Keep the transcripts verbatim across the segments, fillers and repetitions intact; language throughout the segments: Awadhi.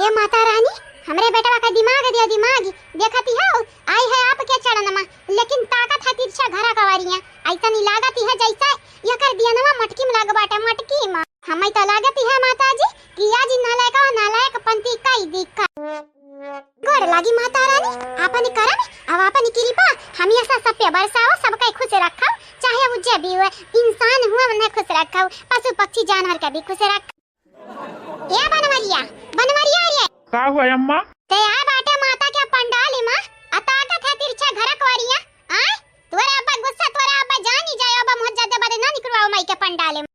ए माता रानी, हमरे बेटवा का दिमाग दिया, दिमाग। देखती हो, आई है आपके चरणमा, लेकिन ताकत है तिरछा घरा कवरिया। ऐसा नहीं लागत है जैसे यकर दियनवा मटकी में लाग बाटे, मटकी में। हमें तो लागत है माता जी कि आज नालायक नालायक पंथी कई दिक्कत। गोड़ लागी माता रानी, आपन करम, अब आपन कृपा हमेशा सब पे बरसाओ, सबके खुश रखो, चाहे वो जे भी हुए, इंसान हुए उन्हें खुश रखो, पशु पक्षी जानवर के भी खुश रखो। ए बनवरिया, बनवरिया रे। का हुआ अम्मा? ते आए बाटे माता के पंडाल में, आ ताकत है तिरछा घरा कवरिया, आए? तोरे अब्बा गुस्सा, तोरे अब्बा जानी जाए, अब्बा मुँह ज्यादा बदे ना निकलवाओ माई के पंडाल में।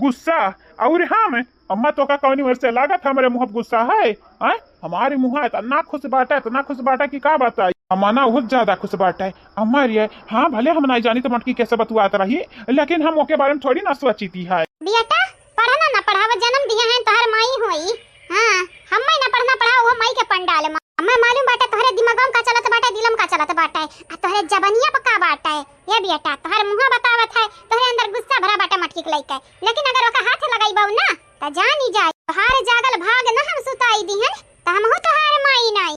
गुस्सा? और हम? अम्मा तोका कौनी ओर से लागत हमरे मुँह पे गुस्सा है? आए? हमारी मुँह इतना खुश बाटा, इतना खुश बाटा कि का बताई। अम्मा ना बहुत ज्यादा खुश बाटा है। अम्मा रे, हाँ, भले हम नाई जानी तो मटकी कैसे बतुआत रही, लेकिन हम ओके बारे में थोड़ी ना सोची थी है। बेटा, पढ़ना ना पढ़ावा, जन्म दिया है तोहर माई होई। हाँ, हम्मे ना पढ़ना पढ़ावा, वो माई के पंडाल में। हम्मे मालूम बाटे तोहरे दिमागम का चलत बाटे, दिलम का चलत बाटे, आ तोहरे जबनिया पे का बाटे। ये बेटा, तोहर मुँह बतावत है, तोहरे अंदर गुस्सा भरा बाटे मटकी के लइके, लेकिन अगर ओका हाथ लगाई बाऊ ना, त जानी जाए, तोहार जागल भाग न हम सुताई दिहन, त हमहू तोहार माई नाई।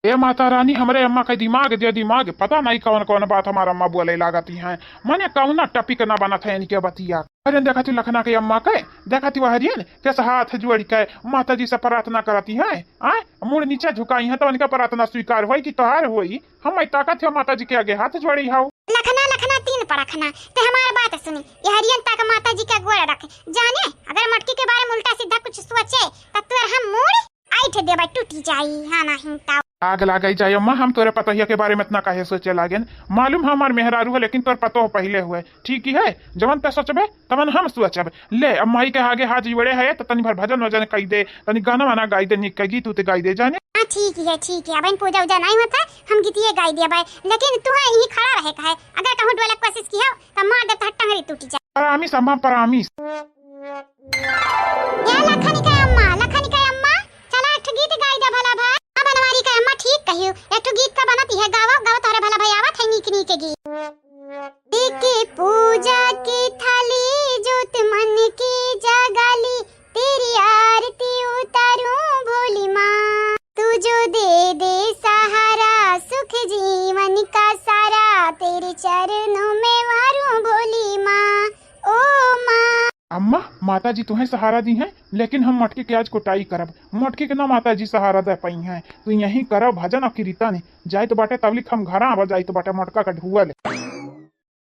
ए माता रानी, हमरे अम्मा के दिमाग दे दिमाग, पता नहीं कौन कौन बात हमार अम्मा बोले लागती हैं। मने कौना टपिक ना बनत है इनके बतिया। अरे देखा तू लखना के अम्मा के, देखा तू हरियन कैसे हाथ जोड़ के माता जी से प्रार्थना करती हैं, आए? मुड़ नीचे झुकाई हैं तो उनका प्रार्थना स्वीकार होई कि तोहार होई? हम ताकत है माता जी के आगे हाथ जोड़ी हाउ। लखना, लखना तीन परखना, ते हमार बात सुनी, ये हरियन तक माता जी के गोड़ रख। जाने, अगर मटकी के बारे में उल्टा सीधा कुछ सोचे, त तोर हम मूड़ ऐठ देबे, टूटी जाई, हाँ नहीं तो। आग लागे जाए अम्मा, हम तोरे पतोहिया के बारे में इतना काहे सोचे लागेन? मालूम है हमार मेहरारू है, लेकिन तोर पतोह पहिले हुए, ठीक ही है, जवन ते सोचबे, तवन हम सोचब। ले, अब माई के आगे हाथ जोड़े है, त तनी भर भजन वजन कई दे, तनी गाना वाना गाई दे, निक के गीत उत गाई दे, जाने। हाँ, ठीक ही है, ठीक है, अब इन पूजा उजा नहीं होता, हम गीतिए गाई देबे, लेकिन तुहे यहीं खड़ा रहे का है, अगर कहूँ डोले के कोशिश की हो, त मार दे, तोहर टंगरी टूटी जाए। Promise अम्मा, promise। ए लखन के अम्मा, लखन के अम्मा, चला एक ठो गीत गाई दे भला भाई। हाँ बनवारी के अम्मा, ठीक कहियो, एक ठो गीत का बनत है, गावा, गावा तोहरे भला भाई आवत है नीक नीक गीत। एक पूजा की थाली जोत मन की जगाली, तेरी आरती उतारूं भोली माँ। तू जो दे दे सहारा, सुख जीवन का सारा, तेरे चरणों में वारूं भोली माँ, ओ माँ। अम्मा, माता जी तुहें सहारा दी हैं, लेकिन हम मटकी के आज कुटाई करब। मटकी के ना माता जी सहारा दे पाई हैं। तू यहीं करब भजन और कीर्तन, जाइत बाटे तबलिक हम घरा आवा, जाइत बाटे मटका का ढुआ ले।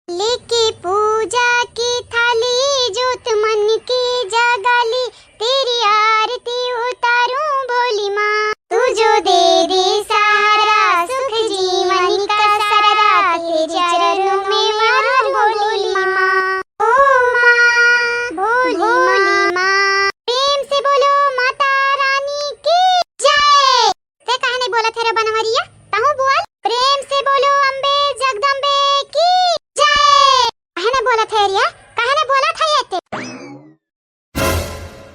लेके पूजा की थाली, जोत मन की जगाली, तेरी आरती उतारूं भोली माँ। तू जो दे दे सहारा, सुख जीवन का सारा, तेरे चरणों में वारूं भोली माँ। ओ माँ, भोली माँ। प्रेम से बोलो माता रानी की जय। ते काहे नहीं बोलत है रे बनवरिया? तहूँ बोल। प्रेम से बोलो अम्बे जगदम्बे की जय। काहे नहीं बोलत है रे? काहे नहीं बोलत है ये ते?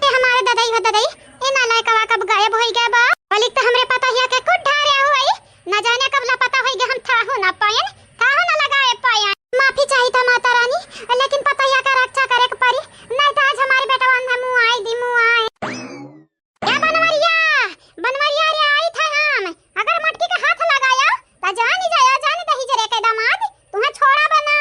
ए हमारे ददई हो ददई, ए नालायकवा कब गायब होई गए बा? बलिक तो हमरे पतोहिया के कुछ ढारे हुई, न जाने कब लापता होई गए, हम थाहू ना पायन, थाहू ना लगाए पायन। माफी चाहित है माता रानी, लेकिन पतोहिया का रक्षा करे के परी, नहीं तो आज हमारे बेटवा अंधा मुँह आई दी मुँह आई। ए बनवरिया, बनवरिया रे, आई था हम। अगर मटकी के हाथ लगाया, त जानी जाया, जानी दही जरे के दामाद, तुहें छोड़ा बना।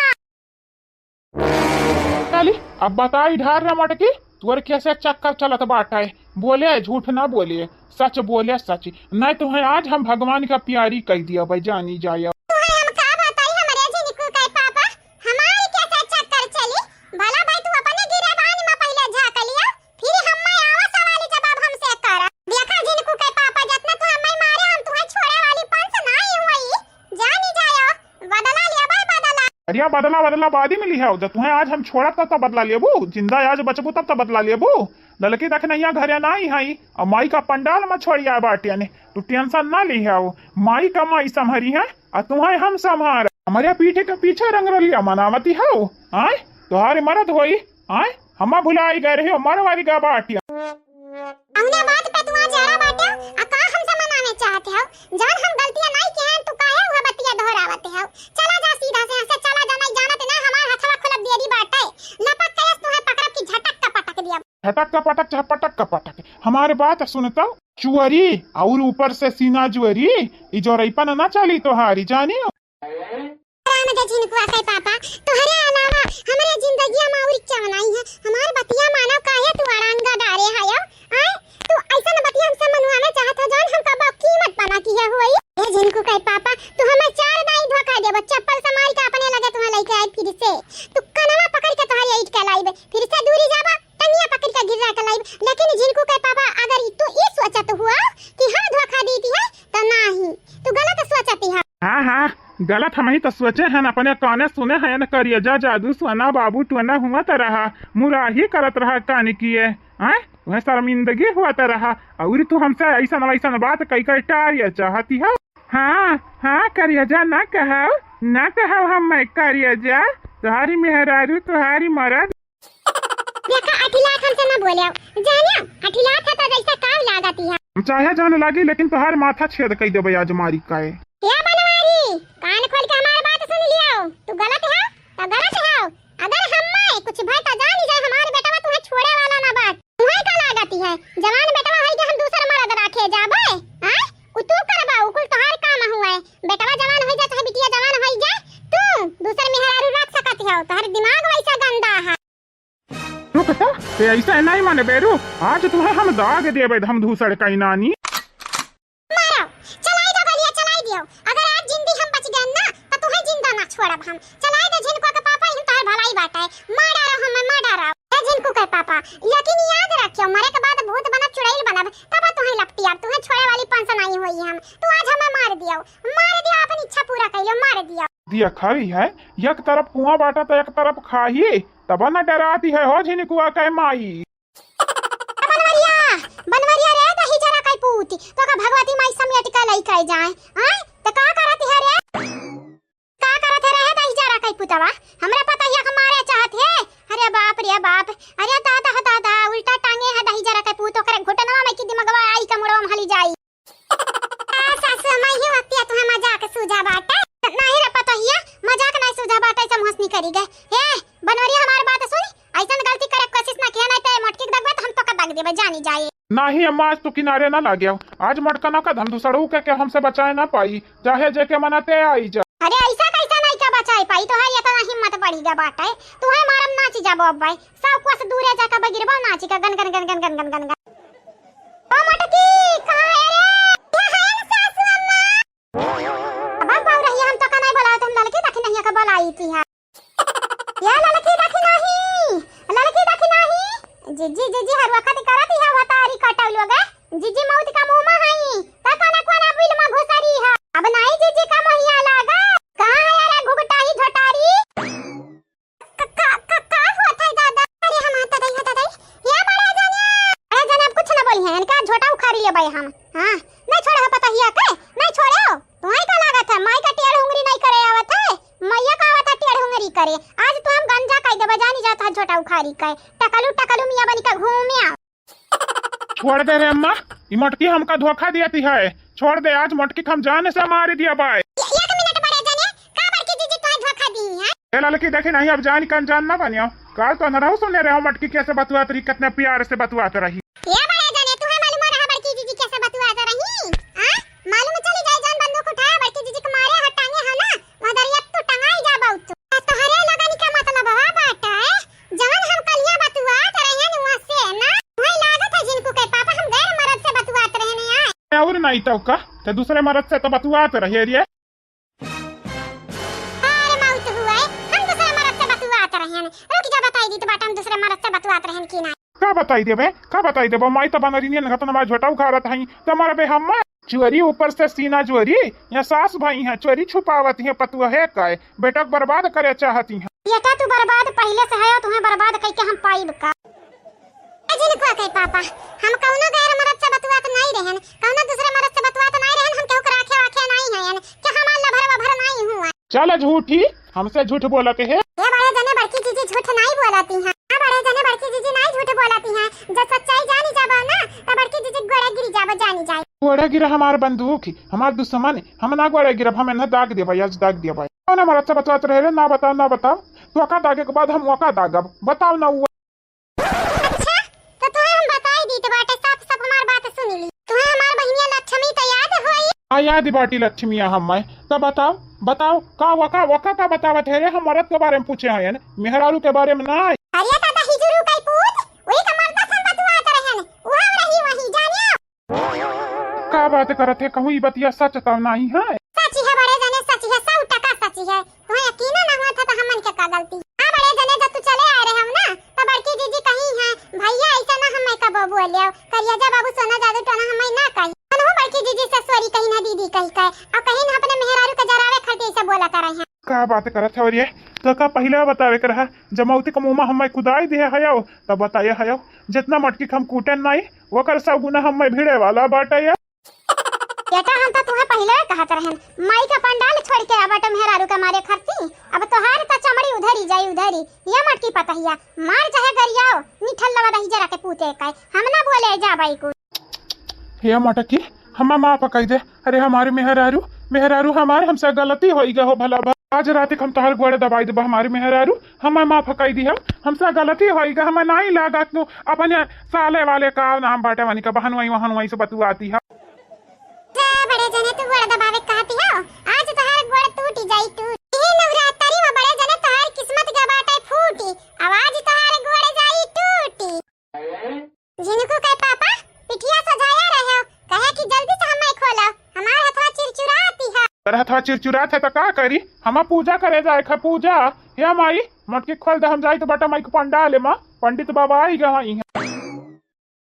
चली, अब बताई ढार रे मटकी, तोर कैसे चक्कर चलत बाटे। बोले, झूठ ना बोले, सच बोले, सच। नहीं तुहें आज हम भगवान का प्यारी कह दिया भाई, जानी जाया। तुहें हम का बताई, हमरे झिनकू के पापा, हमारी कैसे चक्कर चली? भला भाई तू अपने गिरेबान में पहले झाँक लिया, फिर हम्मे आवा सवाल जवाब हमसे कर। देखा झिनकू के पापा, जितना तू हम्मे मारे, हम तुहें छोड़े वाली पंच नाई हुई। जानी जायो, बदला लिया भाई, बदला। अरे बदला, बदला बाद ही में लिहाओ, जब तुहें आज हम छोड़ब तब तो बदला लेबू, जिंदा आज बचबू तब तो बदला लेबू। ललकी दखनैया घरे नाई हई, अब माई का पंडाल में छोड़िया बाटियन, तू tension ना लिहाओ, माई का माई संभरी है, आ तुहें हम संभार। हमरे पीठे के पीछे रंगरलिया मनावती हौ, आय? तोहारे मरद होई, आय? हम्मा भुलाई गए रहे, मरवारी गा बाटिया। अउना बात पे तू आज अड़ा बाटे, आ का हमसे मनावे चाहत हौ? जान हम गलतियाँ नाई किहे, तू काहे उहे बतिया दोहरावत हौ? चला जा सीधा से यहाँ से, चला जा, नाई जानत ना हमार हथवा खुलत देरी बाटे। लपक के तुहे पकड़ब की झटक का पटक दिया। झटक का पटक, चाहे पटक का पटक। हमार बात सुनतउ, चुअरी अउर ऊपर से सीना जुअरी, ई जोरइपन ना चली तोहारी, जानी? राम दे झिनकुआ के पापा, तोहरे अलावा हमरे जिंदगिया में अउर क्या बनाई है? हमार बतिया मानो, काहे तू अड़ंगा डारे है यो? आय, तू अइसन बतिया हमसे मनुआ में चाहत हो, जौन हम कबो कीमत पना किहे होई। ए झिनकू के पापा, तू हमें चार दाई धोखा देबो, चप्पल से मार के अपने लगे तुम्हें लेके आई फिर से। तू कनवा पकड़ के तोहरे ईट के लाइबे, फिर से दूरी जाबा, टंगिया पकड़ के गिरा के लाइब, लेकिन झिनकू के पापा, अगर ई तू ई सोचत हुआ कि हम धोखा देती है, तो नाही, तू गलत सोचती है। हाँ, हाँ, गलत हमही तो सोचे हन, अपने काने सुने हन, करियजा जादू सोना बाबू टोना हुआ त रहा, मुराही करत रहा कान किए, हैं? वह शर्मिंदगी हुआ त रहा, अउर तू हमसे अइसन वइसन बात कई कई टारिया चाहती है। हाँ, हाँ, करियजा ना कहव, ना कहव हम मैं करियजा, तुहारी मेहरारू, तुहारी मरद। देखा, अठिलात हमसे ना बोले, जानियो, अठिलात है तो जैसे काव लागती है। हम चाहे जान लागी, लेकिन तोहार माथा छेद कई देबे आज मारी काए। ए बनवारी, कान खोल के हमार बात सुन लियो, तू गलत है, तो गलत है। अगर हम्मे कुछ भय तो जानी जाए, हमार बेटवा तुहे छोड़े वाला ना बाटे। तुहे का लागती है, जवान बेटवा होई के हम दूसर मरद राखे जाबे? आय? उ तू करबा, उ कुल तोहार काम हुए। बेटवा जवान होई जा, चाहे बिटिया जवान होई जा, तू दूसर मेहरारू रख सकत हो, तोहार दिमाग वैसा गंदा है। रुक तो, ते ऐसा नहीं माने बेरू, आज तुम्हें हम दाग देबे, हम धूसड़ कई नानी। मारो, चलाई दो गोलियां, चलाई दियो। अगर आज जिंदी हम बच गए ना, तो तुम्हें जिंदा ना छोड़ब हम। चलाई दो झिनकुआ के पापा, इहन तोहर भलाई बाटे। मार डारो हमें, मार डारो। ए झिनकू के पापा, लेकिन याद रखियो, मरे के बाद भूत बनब, चुड़ैल बनब, तब तुम्हें लपटियाब, तुम्हें छोड़े वाली पंस नहीं होई हम। तू आज हमें मार दियो, मार दियो, अपन इच्छा पूरा कइलो, मार दियो। दिया खाई है, एक तरफ कुआं बाटा तो एक तरफ खाही, तब न डराती है हो झिनकुआ के माई। बनवरिया, बनवरिया रे दही जरा कई पूत, तो का भगवती माई समेट के लई के जाए, आय? तो का करत है रे? का करत है रे दही जरा कई पुतवा? हमरा पता ही हमारे चाहत है। अरे बाप रे बाप, अरे दादा हो दादा, उल्टा टांगे है दही जरा कई पूत, ओकरे घुटनवा में की दिमगवा आई का मुड़वा में हली जाई। आ, सासु अम्मा, इही वक्तिया तुम्हें मजाक सूझा बाटे? नाही रे पतोहिया, मजाक नाही सूझा बाटे, ऐसे मुहसनी करी गए। हे, बनवरिया, हमार बात सुन, ऐसन गलती करे के कोशिश ना किया, नहीं तो ये मोटकी के दगबे तो हम तो का दग देबे, जानी जाए। नाही अम्मा, आज तू किनारे ना लागे हो। आज मोटकना का धम दूसरू के, के हमसे बचाए ना पाई, चाहे जेके मनाते आई जा। अरे ऐसा कैसा नहीं का बचाए पाई, तोहार इतना हिम्मत बढ़ी गया बाटे, तुम्हें मारम नाची जाबो अब भाई। सब कुछ दूरे जाके बगिरबा नाची का गन गन गन गन गन गन गन गन। ओ मटकी, कहाँ है रे? यहाँ है ना सासू अम्मा। अब हम पाऊ रही, हम तो का नहीं बोला, तुम ललकी दखिनहिया का बोलाई थी है। या ललकी दखिनही, ललकी दखिनही। जिज्जी, जिज्जी, हरुआ खाती करत ही है, वो तारी कटौल हो गए। जिज्जी मौत का मुँह में हई, ता कने कोने बिल में घुसरी है। अब नहीं जिज्जी का मोहिया लागा। कहाँ है रे घुघटाही झोटारी? क-, का, का, का होत है दादा? अरे हम हाथ दई, हाथ दई। या बड़े जने, बड़े जने अब कुछ ना बोली है, इनका झोटा उखाड़ी लेबे हम। हाँ, नहीं छोड़े हो पतोहिया के, नहीं छोड़े हो। तुम्हें का लागत है, माई का टेढ़ उंगरी नहीं करे आवत है, मैया का आवत है टेढ़ उंगरी करे। आज तो हम गंजा कई देबे, जानी जात है झोटा उखाड़ी के। टकलू, टकलू मियाँ बनी का घूमे आओ। छोड़ दे रे अम्मा, ई मटकी हमका धोखा दियती है। छोड़ दे, आज मटकी के हम जान से मार दिया बाय। ए-, एक मिनट बड़े जने, का बड़की जीजी तोहे धोखा दी है? ए ललकी देखी नहीं, अब जान कन जान ना बनियो। काल तो अनरहु सुने रहो मटकी कैसे बतुआत रही, कितने प्यार से बतुआत रही। ए बड़े जने, तुम्हें मालूम रहा बड़की जीजी कैसे बतुआत रही? हाँ? मालूम चली जाए, जान बंदूक उठाए, बड़की जीजी के मारे हो, टांगे हो ना, मदरिया तू टंगाई जा बहुत। आ तोहरे लोगन के मतलबवा बाटे, जवन हम कलिया बतुआत रहेन वसे ना। वही लागत है झिनकू के पापा हम गैर मरद से बतुआत रहेन आए। और नहीं तो का, ते दूसरे मरद से तो बतुआत रहे रे। अरे मौत हुआ है, हम दूसरे मरद से बतुआत रहेन। रुक जा, बताई दी तो बाटे हम दूसरे मरद से बतुआत रहेन कि ना। का बताई देबे, का बताई देबो? माई तो बनरी नियन घटना मार झोटा उखाड़त हई, त मरबे हम। चोरी ऊपर से सीना चोरी, या सास भाई है, चोरी छुपावत है, पतुआ है काय, बेटा के बर्बाद करे चाहती है। बेटा तू बर्बाद पहले से है, तुम्हें बर्बाद कई के हम पाइब का? ए झिनकुआ के पापा, हम कौनो गैर मरद से बतुआत नहीं रहन, कौनो दूसरे मरद से बतुआत नहीं रहन, हम केहू के राखे वाखे नहीं हयन, कि हमार लभर वभर नहीं हुआ। चल झूठी, हमसे झूठ बोलत है। ए बड़े जने बड़की जीजी झूठ नहीं बोलती हैं। हाँ बड़े जने बड़की जीजी नहीं झूठ बोलती हैं। जब सच्चाई जानी जाबो ना, तब बड़की जीजी गोड़े गिरी जाबो जानी जाए। गोड़े गिरा हमार बंदूक, हमार दुश्मन, हम ना गोड़े गिरब, हम इन्हें दाग देबा, आज दाग देबा। कौन हमारा अच्छा बतवात रहे रे, ना बताओ, ना बताओ। तो का दागे के बाद हम वका दागब, बताओ ना वो। अच्छा, तो तोहे हम बताई दीत बाटे, साफ साफ आ याद बाटी लक्ष्मिया हम्मै। त बताओ, बताओ, का वका, वका का बतावत है रे? हम मरद के बारे में पूछे हैं, मेहरारू के बारे में ना। अरे त दहिजुरू कई पूत, वही का मरदा संग बतुआत रहन, उहाँ रही वही, जानियो। का बात करत है, कहूँ ई बतिया सच त नाहीं है? सच है बड़े जने, सच है, सौ टका सच है। तुहें यकीन ना हुआ था तो हमन के का गलती? हाँ बड़े जने, जब तू चले आए रहे हम ना, तो बड़की जीजी कही है, "भैया ऐसा ना हम्मै कबो बोलियो, करिया जा बाबू सोना जादू टोना हम्मै ना कही।" मनहु बड़की जीजी से सॉरी कही ना दीदी कही के, और कही ना अपने मेहरारू के जरावे खातिर ऐसा बोला करे हैं। का बात करत है रे? तो का पहिले बतावे के रहा, जमौती के मुँह में हम्मै कुदाई दिहे हयो, तब बताए हयो, जितना मटकी के हम कूटन नाई, ओकर सौ गुना हम्मै भिड़े वाला बाटे या। बेटा, हम तो तुहे पहिले कहत रहन, माई का पंडाल छोड़ के आवा तो मेहरारू के मारे खरती। अब तोहार तो चमड़ी उधरी जाई उधरी। ये मटकी पतहिया, मार चाहे गरियाओ, निठल लवा दही जरा के पूते का, हम ना बोले जा बाई को। हे मटकी, हम्मै माफ कई दे। अरे हमारे मेहरारू, मेहरारू हमारे, हमसे गलती होई गा हो भला भा। आज रात के हम तोहार गोड़ दबाई देबा हमारे मेहरारू, हम्मै माफ कई दिहा, हमसे गलती होई गा, हम्मै नाई लागा कि अपने साले वाले का नाम बाटे वनी का बहनवाई वहनवाई से बतुआती है। जा बड़े जने तू गोड़ दबावे कहती हो, आज तोहार गोड़ टूटी जाई टूट। ए नवरात्रि में बड़े जने तोहार किस्मत के बाटे फूटी, अब आज तोहार गोड़ जाई टूटी। झिनकू के पापा पिठिया सजाया रहे हो, कहे कि जल्दी से हम्मै खोलो, हमार हथवा चिरचुराती है। अरे हथवा चिरचुरात है तो का करी, हम पूजा करे जाए खा पूजा। हे माई, मटकी खोल दे, हम जाई तो बटा माई के पंडाल में, पंडित बाबा आई गए हैं।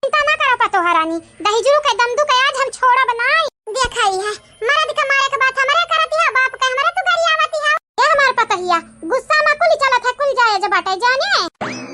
चिंता ना करो पतोह रानी, दहिजरू के दमदू के आज हम छोड़ब नाई। देखाई है, मर्द के मारे के बात हमरे करती है, बाप के हमरे तू गरियावती है। ए हमार पतहिया, गुस्सा में कुल चलत है, कुल जायज बाटे जाने।